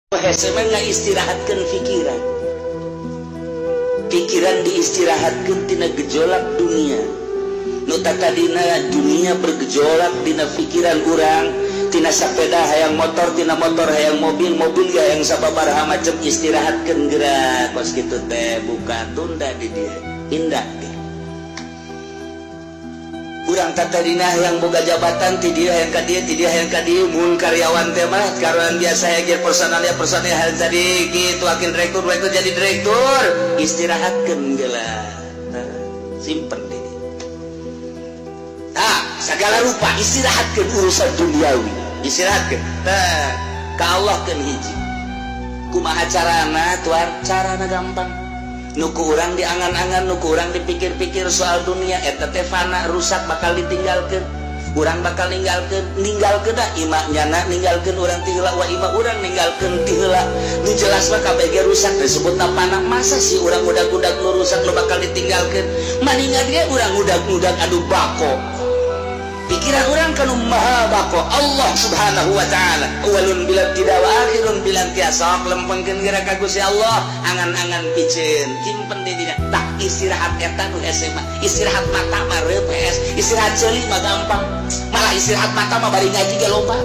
Hese mah ngaistirahatkeun pikiran. Pikiran diistirahatkeun tina gejolak dunia. Nu tadina dunia bergejolak dina pikiran urang, tina sepeda hayang motor, tina motor hayang mobil, mobil hayang sababaraha macam. Istirahatkeun gerak kos kitu teh, buka tunda di dieu indah ge. Urang tadina hayang boga jabatan, ti dieu hayang ka dieu, ti dieu hayang ka dieu. Mun karyawan teh mah karyawan biasa ya, geus personalnya personil hayang jadi gitu, wakil direktur, direktur, jadi direktur. Istirahatkeun geula. Nah, simpen di dieu. Tah, segala rupa istirahatkeun urusan duniawi, istirahatkeun. Tah, ka Allah keun hiji. Kumaha carana, tuan? Carana gampang. Nu ku urang diangan-angan, nu ku urang dipikir-pikir soal dunia eta teh fana, rusak, bakal ditinggalkeun. Urang bakal ninggalkeun, ninggalkeun da imah nyana, ninggalkeun urang ti heula, wa imah urang ninggalkeun ti heula. Nu jelas mah kabeh rusak, disebutna fana. Masa sih urang udag-udag nu rusak, nu bakal ditinggalkeun? Maningan ge urang udag-udag anu bako, pikiran urang kanu maha bako, Allah Subhanahu wa Ta'ala, awalun bila tidak wa akhirun bila intiha. Sok lempengkeun geura ka Gusti Allah angan-angan piceun, simpen di dinya. Tak, istirahat eta nu hese mah. Istirahat mata mah reup, istirahat ceuli mah gampang. Malah istirahat mata mah bari ngaji ge loba.